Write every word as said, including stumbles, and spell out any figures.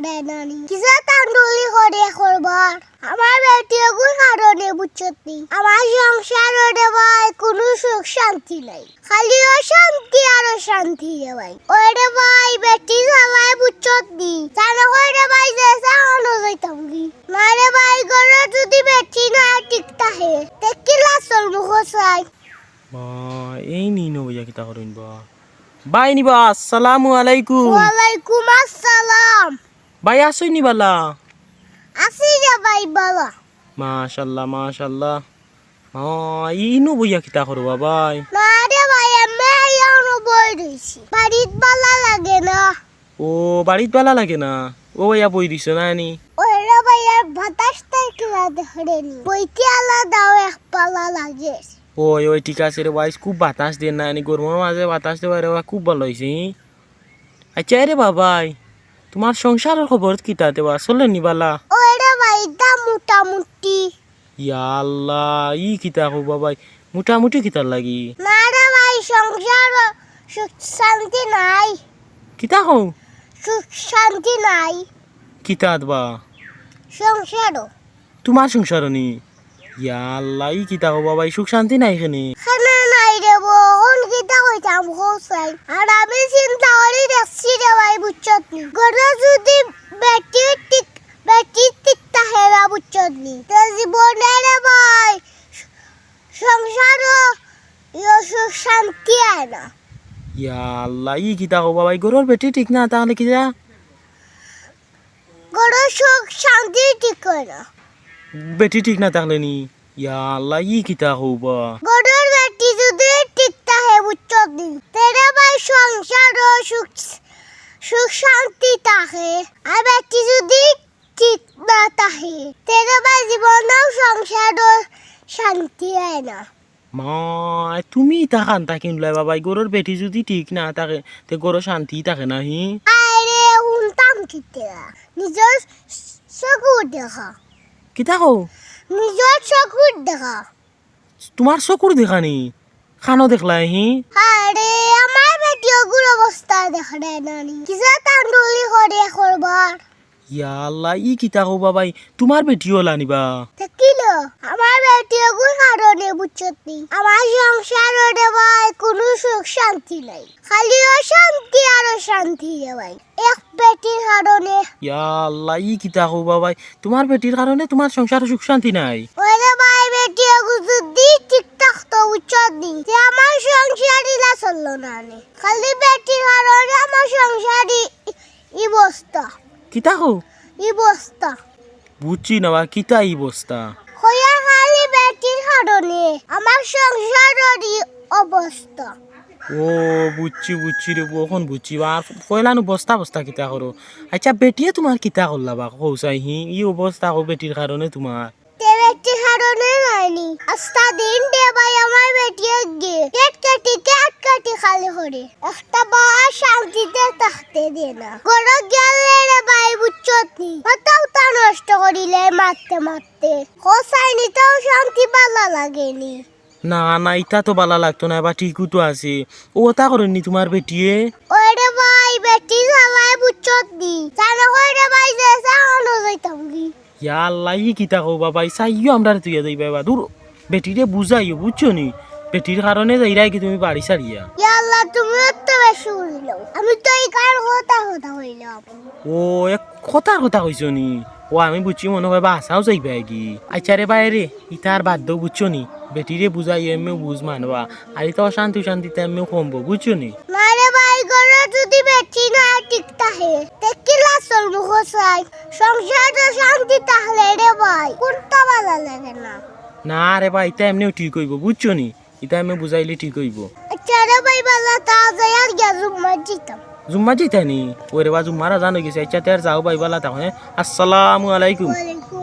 দেয় না নি। কিসা তান্ডুলি করে করবার। আমার বেটিগুর কারণে বুঝছত নি। আমার সংসারো রে ভাই কুনু সুখ শান্তি নাই। খালি অশান্তি আর অশান্তি রে ভাই। ওই রে ভাই বেটি জ্বালায় বুঝছত নি। জানো কই রে ভাই যে সাহানো যাইতাম কি? না রে ভাই, ঘরো যদি বেটি না ঠিক থাকে, তে কিলা চলবো কও চাই? বা, এই নি নবইয়া কিতা করইন বা? ভাই নি বা, আসসালামু আলাইকুম। ওয়ালাইকুম আসসালাম। ভাই, আছইন নি বালা? আছি রে ভাই, বালা। মাশাআল্লাহ, মাশাআল্লাহ। ও, ইনো বইয়া কিতা করো বা ভাই? না রে ভাই, এমনে আইয়া অনো বই রইছি। বাড়িত বালা লাগে না। ও, বাড়িত বালা লাগে না? ও ভাইয়া বই দিছো না নি? ওই রে ভাই, আর বাতাস তাই কিলা দেখরে নি। বইতে আলাদাও এক পালা লাগে। ওই, ওই, ঠিক আছে রে ভাই, খুব বাতাস দের না নি, গরমর মাঝে বাতাস দেওয়া রে ভাই, খুব ভালা অইছে। আচ্ছা, এরে বাবাই, তুমার সংসারর খবর কিতা তে বা, চলে নি বালা? ওই রে ভাই, ইতা মোটামুটি। ইয়া আল্লাহ, ই কিতা কও বাবাই, মোটামুটি কিতার লাগি? না রে ভাই, সংসারো সুখ শান্তি নাই। কিতা কও? সুখ শান্তি নাই। কিতাত বা? সংসারো। তুমার সংসারো নি? ইয়া আল্লাহ, ই কিতা কও বাবাই, সুখ শান্তি নাই কেনে? কেনে নাই রে বা, অখন কিতা কইতাম কও চাই। আর আমি চিন্তা করি দেখছি রে ভাই, বুঝছত নি? ঘরো যদি বেটি ঠিক, বেটি ঠিক থাকে না, বুঝছত নি? তে জীবনে রে ভাই, সংসারো ইয়ো সুখ শান্তি আয় না। ইয়া আল্লাহ, ই কিতা কও বাবাই, ঘরর বেটি ঠিক না থাকলে কিতা? ঘরর সুখ শান্তি ঠিক অয় না। বেটি ঠিক না থাকলে নি? ইয়া আল্লাহ, ই কিতা কও বা? ঘরর বেটি যদি ঠিক থাকে, বুঝছত নি? তে রে ভাই সংসারো সুখ, সুখ শান্তি থাকে। আর বেটি যদি ঠিক না থাকে, তে রে ভাই জীবনও সংসারও শান্তি অয় না। মাই, তুমি ইতা কানতা কিনলায় বাবাই, ঘরর বেটি যদি ঠিক না থাকে, তে ঘরো শান্তি থাকে না হি? আরে, হুনতাম কিতা? নিজর চকুর দেখা। কিতা কও? নিজর চকুর দেখা। তুমার চকুর দেখা নি? কানো দেখলায় হি? আরে, আমার বেটি অগুর অবস্থা দেখরে না নি। কিসা তান্ডুলি করে করবার। ইয়া আল্লাহ, ই কিতা কও বাবাই, তুমার বেটিও অলা নি বা? দেখিল, আমার বেটি অগুর কারণে বুঝছত নি। আমার সংসারো রে ভাই কুনু সুখ শান্তি নাই। খালি অশান্তি আর অশান্তি রে ভাই। এক বেটির কারণে। ইয়া আল্লাহ, ই কিতা কও বাবাই, তুমার বেটির কারণে তুমার সংসারো সুখ শান্তি নাই? ওরে ভাই, বেটি অগু যদি ঠিক থাকতো, বুঝছত নি? তে আমার সংসার ইলা চললো না নি। খালি বেটির কারণে আমার সংসার ই, ই অবস্থা। কিতা কও? ই অবস্থা। বুঝছি না বা, কিতা ই অবস্থা? কইয়ার খালি বেটির কারণে আমার সংসারর ই অবস্থা। ও, বুঝছি, বুঝছি রে, অখন বুঝছি। আর কইলা নু বস্তা বস্তা কিতা করো? আচ্ছা, বেটিয়ে তুমার কিতা করলা বা, কও চাই হি? ই অবস্থা কও বেটির কারণে তুমার? তে বেটির কারণে নায় নি। আস্তা দিন রে ভাই আমার বেটিয়ে গিয়ে কেট কাটি, কেট কাটি খালি করে। একটা বার শান্তিতে থাকতে দেয় না। ঘরো গেলে রে ভাই বুঝছত নি, মাথা উতা নষ্ট করিলে মারতে মারতে। কও চাই নি, তাও শান্তি বালা লাগে নি। না, না, ইতা তো বালা লাগতো না, এবার ঠিকও তো আছে। ও অতা করইন নি তুমার বেটিয়ে? ওরে ভাই, বেটি জ্বালায় বুঝছত নি। জানো কই রে ভাই, যে সাহানো যাইতাম কি? ইয়া আল্লাহ, ই কিতা কও বাবাই, চাইও আমরারে থুইয়া যাইবায় বা। দুর, বেটিরে বুঝাইও, বুঝছো নি? বেটির কারণে যাইরায় গি তুমি বাড়ি ছাড়িয়া। ইয়া আল্লাহ, তুমিও তো বেশি বুঝলাও। আমি তো ইখান কথা কথা কইলাম। ও, এক কথার কথা কইছো নি? ও, আমি বুঝছি মনে কয় বাসাও যাইবায় গি। আচ্ছা রে ভাই রে, ইতা আর বাদ দেও, বুঝছো নি? বেটিরে বুঝাইও, এমনেও বুঝ মানবা। আর ইতা অশান্তি অশান্তিতে এমনেও কমবো, বুঝছো নি? না রে ভাই, ঘরো যদি বেটি না ঠিক থাকে, তে কিলা চলবো কও চাই? সংসারো শান্তি থাকলে রে ভাই, কুনতা বালা লাগে না। না রে ভাই, ইতা এমনেও ঠিক অইবো, বুঝছো নি? ইতা আমি বুঝাইলে ঠিক অইবো। আচ্ছা রে ভাই, বালা তা যাই আর গিয়া জুম্মা দিতাম। জুম্মা দিতায় নি? ওরে বা, জুম্মার আজান অইগেছে। আচ্ছা, তে আর যাও ভাই, বালা থাকো, হ্যাঁ? আসসালামু আলাইকুম। ওয়ালাইকুম